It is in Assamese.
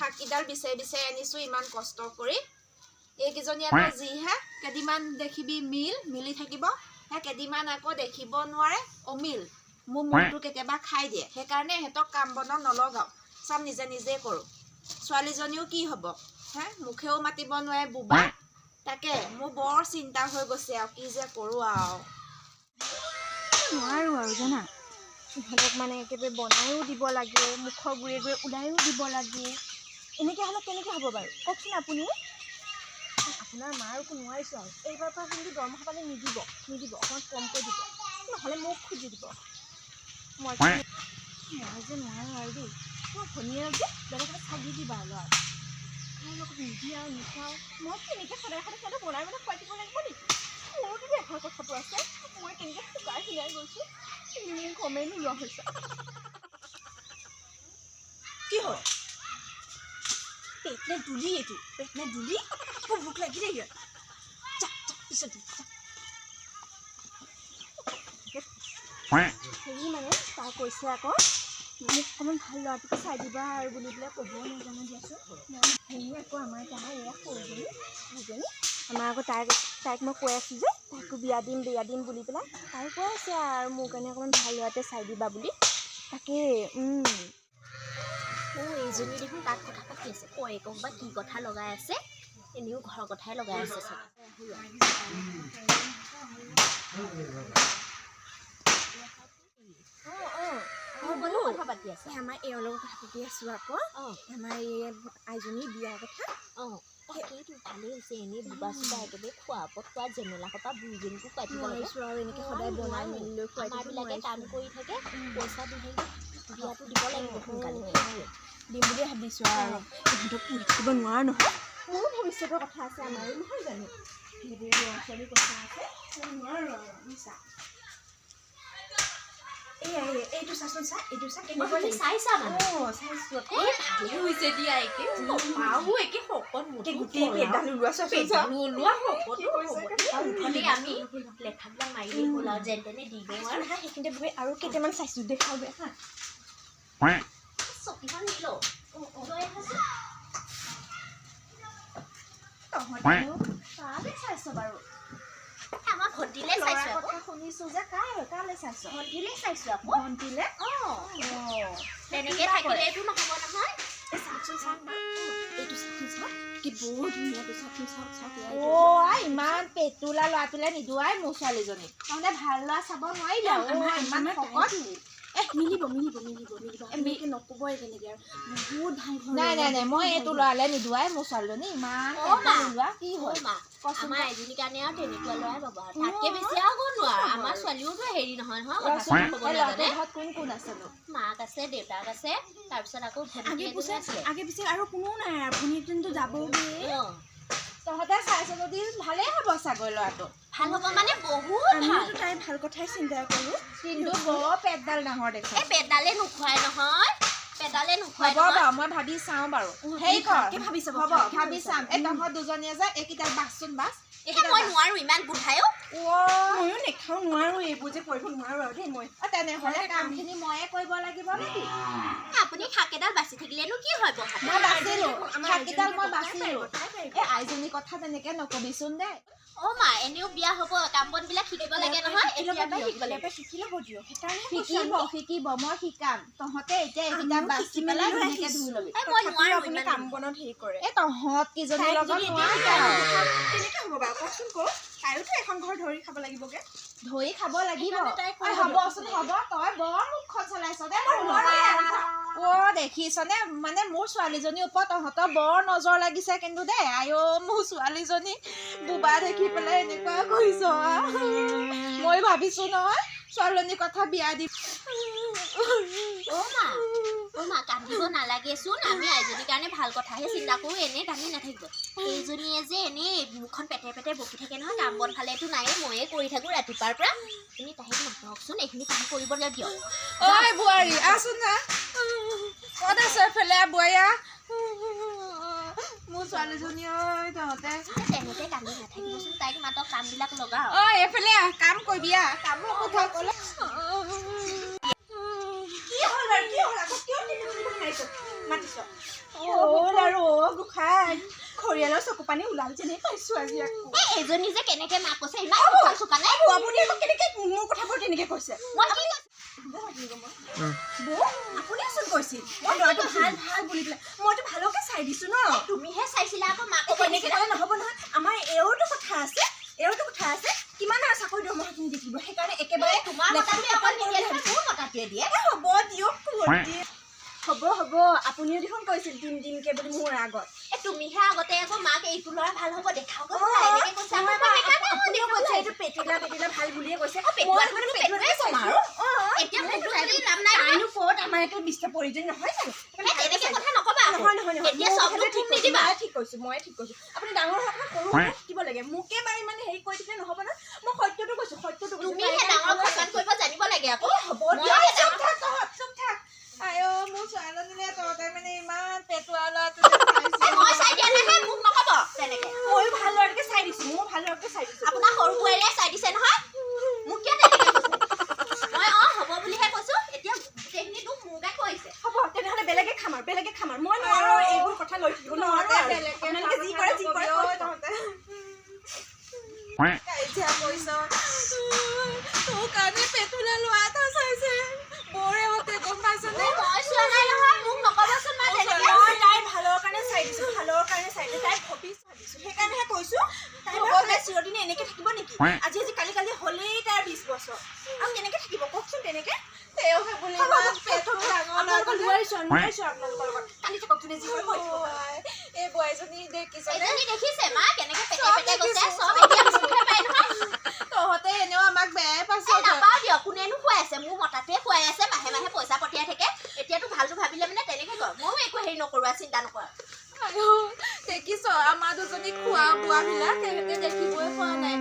শাককেইডাল বিচাৰি বিচাৰি আনিছোঁ ইমান কষ্ট কৰি। এইকেইজনী আকৌ যিহে কেইদিনমান দেখিবি মিল মিলি থাকিব, সেই কেইদিনমান আকৌ দেখিব নোৱাৰে অমিল। মোৰ মূৰটো কেতিয়াবা খাই দিয়ে, সেইকাৰণে ইহঁতক কাম বনত নলগাওঁ, চব নিজে নিজে কৰোঁ। ছোৱালীজনীও কি হ'ব হে, মুখেও মাতিব নোৱাৰে বোবা। তাকে মোৰ বৰ চিন্তা হৈ গৈছে আৰু কি যে কৰোঁ আৰু। নোৱাৰোঁ আৰু জানা, ইহঁতক মানে একেবাৰে বনায়ো দিব লাগে, মুখৰ গুৰিয়ে গুৰিয়ে ওলায়ো দিব লাগে। এনেকৈ হ'লে কেনেকৈ হ'ব বাৰু কওকচোন আপুনি? আপোনাৰ মাৰকো নোৱাৰিছোঁ আৰু। এইবাৰ পৰা কিন্তু দৰমহা পালে নিদিব নিদিব, অকণমান কমকৈ দিব, নহ'লে মোক খুজি দিব। মই মই যে নোৱাৰোঁ আৰু দেই। তোমাৰ ভনীয়েৰক যে বেলেগ এটা চাগি দিবা আৰু কাৰ লগত নিদিয়া আৰু নোখোৱাও। মই কেনেকৈ সদায় সদায় সিহঁতক বনাই বনাই খুৱাই দিব লাগিব নেকি? মোৰোতো দেহৰ কথাটো আছে। মই কেনেকৈ শুকাই ক্ষীণাই গৈছোঁ, তুমি মোৰ গমেই নোলোৱা হৈছা। কি হ'ল? পেট নে দুলি? এইটো পেট নে দুলি? মোৰ ভোক লাগিলে ইয়াত। যা যা, পিছত দিম, যা। হেৰি মানে তাই কৈছে আকৌ মোক অকণমান ভাল ল'ৰাটোকে চাই দিবা আৰু বুলি পেলাই। ক'বও নাজানো দিয়াচোন মই। হেৰি আকৌ আমাৰ তাই এয়া সৰুজনী সৰুজনী আমাৰ আকৌ তাইক মই কৈ আছোঁ যে তাইকো বিয়া দিম বিয়া দিম বুলি পেলাই। তাই কৈ আছে আৰু মোৰ কাৰণে অকণমান ভাল ল'ৰাটোৱে চাই দিবা বুলি। তাকে। অ', এইজনী দেখোন তাত কথা পাতি আছে। কয়েকক বা কি কথা লগাই আছে। এনেও ঘৰৰ কথাই লগাই আছে চাগে। অঁ। কথা পাতি আছে। এই আমাৰ এওঁৰ লগত কথা পাতি আছোঁ আকৌ। আমাৰ এই আইজনীৰ বিয়াৰ কথা। অঁ, তাকেইতো, ভালেই হৈছে। এনেই বোবা চোবা একেবাৰে খোৱা ওপৰত খোৱা জেমেলা সোপা বুঢ়ীজনীকো খুৱাই থাকিব লাগে। নোৱাৰিছোঁ আৰু এনেকৈ সদায় বনাই মেলি লৈ খুৱাই থাকিব। আমাৰবিলাকে কাম নোৱাৰিছোঁ। কৰি থাকে, পইচা দি থাকিব। বিয়াটো দিব লাগিব সোনকালে। দিম বুলি ভাবিছোঁ আৰু। ইহঁতক পুহি থাকিব নোৱাৰো নহয়। মোৰো ভৱিষ্যতৰ কথা আছে, আমাৰো নহয় জানো? সেইবোৰে ল'ৰা ছোৱালীৰ কথা আছে। মই নোৱাৰো আৰু, বুজিছা? এই এইটো চাচোন, চা, এইটো চা, কেনেকুৱা তুমি লাগিছে? চাইছা মানে? অঁ, চাইছোঁ আকৌ। এই ভালেই হৈছে দিয়া। একে কপাও একে শকত। একে গোটেই পেটডাল ওলোৱা, চাচোন চা। ওলোৱা শকতো। কি কৈছে? হ'ব, মুঠতে আমি লেঠাবিলাক মাৰিলেই হ'ল আৰু যেন তেনে দি দিওঁ আৰু। আহা, সেইখিনিতে বহি আৰু কেইটামান চাইছোঁ, দেখাওগৈ হা। চকীখন দি লওঁ, লৈ আহাচোন। তহঁতেনো কালে চাইছ বাৰু? আমাৰ ভণ্টিলে ল'ৰাৰ চাইছোঁ আকৌ। কথা শুনিছোঁ যে, কাৰ কালে চাইছ? ভণ্টিলে চাইছোঁ আকৌ। ভণ্টিলে? অঁ। অঁ। তেনেকে থাকিলেতো নহ'ব নহয়। এই চাওকচোন, চাওক, এইটো চাওকচোন, চাওক, কি বৰ ধুনীয়া এইটো। চাওকচোন, চাওক, চাওক এয়া এইটো। অ' আই, ইমান পেটুলা ল'ৰাটোলে নিদো আই মোৰ ছোৱালীজনী। তহঁতে ভাল ল'ৰা চাব নোৱাৰিলি আৰু? আমাৰ ইমান আমাৰ শকত। মিলিব মিলিব মিলিব মিলিব। আপুনি নক'বই তেনেকে আৰু। বহুত ভাল ঘৰ। নাই নাই নাই, মই এইটো ল'ৰালে নিদো আই মোৰ ছোৱালীজনী। ইমান অ' মা। পেটুলা ওলোৱা, কি অ' হ'ল? মা। কচোন। আমাৰ এজনীৰ কাৰণে আৰু তেনেকুৱা ল'ৰাই পাব আৰু তাতকে বেছি আৰু ক'ত নোৱাৰো। আমাৰ ছোৱালীওতো হেৰি নহয় নহয়, কথা ৰচোন, চথা ক'ব এই নাজানে। ল'ৰাটোৰ ঘৰত কোন কোন আছেনো? মাক আছে, দেউতাক আছে, তাৰপিছত আকৌ ভণ্টি আগে এজনী পিছে আছিলে। আগে পিছে আৰু কোনো নাই আৰু ভনীয়েকজনীতো যাবগৈ। অঁ। তহঁতে চাইছ যদি ভালেই হ'ব চাগৈ ল'ৰাটো। ভাল হ'ব মানে বহুত ভাল। আমিওতো তাই ভাল কথাই চিন্তা কৰোঁ। কিন্তু বৰ পেটডাল ডাঙৰ দেখোন। এই পেডালে নোখোৱাই নহয়, পেডালে নোখোৱাই হ'ব নহয়। বাৰু, মই ভাবি চাওঁ বাৰু। হেৰি কৰ। ভালকে ভাবি চাব, হ'ব। ভালকে ভাবি ভাবি চাম। চাব। এই তহঁত দুজনীয়ে যে এইকেইটা বাচচোন, বাচ। এই মই নোৱাৰো, ইমান গোন্ধায়ো। অ'। ময়ো নেখাওঁ, নোৱাৰো, এইবোৰ যে কৰিব নোৱাৰো আৰু দেই মই। অ, তেনেহ'লে কামখিনি ময়ে কৰিব লাগিব নেকি? আপুনি শাক এডাল বাচি থাকিলেনো কি হয় বহাত? মই বাচিলো আমাৰ শাককেইডাল, মই আইজনীকে বাচিলো। তাই পাৰিব। এই আইজনীৰ কথা তেনেকে নকবিচোন দেই। অ' মা, এনেও বিয়া হ'ব, কাম বনবিলাক শিকিব লাগে নহয়। শিকি ল'ব এতিয়াৰ পৰাই দিয়ক, শিকিব এতিয়াৰ লাগিব। পৰাই শিকি ল'ব দিয়ক। সেইকাৰণেহে কৈছোঁ শিকিব। আমি। শিকিব, মই শিকাম। তহঁতে এতিয়া এইকেইটা আমিও বাচি শিকি পেলাই মেলি লৈ ধুনীয়াকে ধুই আহিছোঁ। ল'বি। এই মই তথাপিও নোৱাৰো আপুনি ইমান। কাম বনত হেৰি কৰে। এই তহঁত কেইজনীৰ তাইক লগত যদি এতিয়া নোৱাৰি শিকাই আৰু। নপঠাও, কেনেকে হ'ব বাৰু কওকচোন কওক? তাইয়োতো এখন ঘৰ ধৰি খাব লাগিবগে। ধৰি খাব লাগিব। সেইকাৰণে তাই ঐ, কৰিব হ'বচোন। দিয়ক। হ'ব, তই বৰ মুখখন চলাইছ দেই মোৰ নোৱাৰো লগত। আৰু। অ' দেখিছনে, মানে মোৰ ছোৱালীজনীৰ ওপৰত তহঁতৰ বৰ নজৰ লাগিছে কিন্তু দেই। আই অ', মোৰ ছোৱালীজনী বোবা দেখি পেলাই এনেকুৱা কৰিছ। মই ভাবিছো নহয় ছোৱালীজনীৰ কথা বিয়া দিম। অ' মা, অ' মা, কান্দিব নালাগেচোন। আমি আইজনীৰ কাৰণে ভাল কথাহে চিন্তা কৰোঁ, এনেই কান্দি নাথাকিব। এইজনীয়ে যে এনেই মুখখন পেটে পেটে বকি থাকে নহয়, কাম বন ফালেতো নায়ে, ময়ে কৰি থাকোঁ ৰাতিপুৱাৰ পৰা। আপুনি তাইক মাতকচোন, এইখিনি কাম কৰিবলৈ দিয়ক। ঐ বোৱাৰী, আহচোন না। ক'ত আছে এফালে বোৱাৰী? আহ। মোৰ ছোৱালীজনী, ঐ তহঁতে। তেনেকে কান্দি নাথাকিবচোন, তাইক মাতক, কামবিলাক লগাওক। ঐ, এইফালে আহ, কাম কৰিবি আহ, কামৰ কথা ক'লে। কি হ'ল বাৰু? কি হ'ল আকৌ? কিয় তেনেকৈ মাৰিছ, মাতিছ? অ। গোসাঁই, ঘৰিয়ালৰ চকু পানী ওলাল যেনেই পাইছো আজি আকৌ। এই এজনী যে কেনেকে মাক কৈছে, ইমান শুকান চুকান নাই। আপুনি আকৌ কেনেকে মোৰ কথাবোৰ তেনেকে কৈছে? মই কি কৈছো? বৌ, আপুনিওচোন কৈছিল মই ল'ৰাটো ভাল ভাল বুলি পেলাই, মইতো ভালকে চাই দিছো ন। তুমিহে চাইছিলা আকৌ মাক। তেনেকে ক'লে নহ'ব নহয়, আমাৰ এওঁৰতো কথা আছে, এওঁৰতো কথা আছে। কিমান আৰু চাকৰি দৰমহাখিনি দি থাকিব, সেইকাৰণে একেবাৰে তোমাৰ মতাটোৱে অকল নিদিয়ে নহয়, মোৰ মতাটোৱে দিয়ে। হ'ব দিয়ক, হ'ব হ'ব। আপুনিও দেখোন কৈছিল দিম দিমকে বুলি মোৰ আগত। এ তুমিহে আগতে আকৌ মাক এইটো ল'ৰা ভাল হ'ব দেখাওগৈ এনেকে কৈছা। আপুনিও কৈছে এইটো পেটুলা পেটুলা ভাল বুলিয়ে কৈছে। এতিয়া মোৰটো যদি লাভ নাই। তাইনো ক'ত আমাৰ একে বিছটা প্ৰয়োজন নহয় জানো? তেনেকে কথা নকবা। নহয় নহয় নহয়, এতিয়া চব ঠিক নিদিবা। ঠিক কৈছো, ময়ে ঠিক কৈছো। আপুনি ডাঙৰ হোৱা কথা সৰু হোৱা শিকিব লাগে। মোকে বাৰু ইমান হেৰি কৰি থাকিলে নহ'ব নহয়। মই সত্যটো কৈছো, সত্যটো কৈছো। তুমিহে ডাঙৰ সন্মান কৰিব জানিব লাগে আকৌ। হ'ব দিয়ক, চুপ থাক তহঁত, চুপ থাক। আইঅ মোৰ ছোৱালীজনীয়ে তহঁতে মানে ইমান পেটুৱা ল'ৰাটো মই চাই দিয়া নাই, মোক নক'ব তেনেকে। ময়ো ভাল ল'ৰাটোকে চাই দিছো, ময়ো ভাল ল'ৰাটোকে চাই দিছো। আপোনাৰ সৰু বোৱাৰীয়ে চাই দিছে নহয়, মোক কিয় তেনেকে কৈছে? মই অ হ'ব বুলিহে কৈছো। এতিয়া গোটেইখিনি দুখ মোকে কৈছে। হ'ব তেনেহ'লে বেলেগে খাম আৰু, বেলেগে খাম আৰু। মই নোৱাৰো এইবোৰ কথা লৈ থাকিব নোৱাৰো। আপোনালোকে যি কৰে যি কৰে তহঁতে। কাজিয়া কৰিছ তোৰ কাৰণে পেটুলা ল'ৰা এটা চাইছে বৌৰেহঁতে, গম পাইছনে? মই চোৱা নাই নহয়, মোক নক'বচোন মা তেনেকে। মই তাইৰ ভালৰ কাৰণে চাই দিছো, ভালৰ কাৰণে চাই দিছো, তাইৰ ভৱিষ্যত ভাবিছো, সেইকাৰণেহে কৈছো। তাই বাৰু সদায় চিৰদিনে এনেকে থাকিব নেকি? আজি আজি কালি কালি হ'লেই তাৰ 20 বছৰ, আৰু কেনেকে থাকিব কওকচোন তেনেকে? তেওঁহে বুলি ইমান পেটু ডাঙৰ আপোনালোকৰ নোৱাৰিছো, নোৱাৰিছো আপোনালোকৰ লগত। কালি থাকক, যোনে যি কৰে কৰি থাকক। এই বোৱাৰীজনী দেখিছনে? এজনী দেখিছে মা কেনেকে পেটে পেটে গৈছে, চব এতিয়া মুখে পাই নহয়। তহঁতে এনেও আমাক বেয়াই পাইছ। নাপাওঁ দিয়ক, কোনেনো খুৱাই আছে? মোৰ মতাটোৱে খুৱাই আছে, মাহে মাহে পইচা পঠিয়াই থাকে। এতিয়াতো ভালটো ভাবিলে মানে তেনেকে কয়। ময়ো একো হেৰি নকৰোঁ আৰু চিন্তা নকৰোঁ। দেখিছ আমাৰ দুজনী খোৱা বোৱাবিলাক তেহেঁতে দেখিবই পোৱা নাই।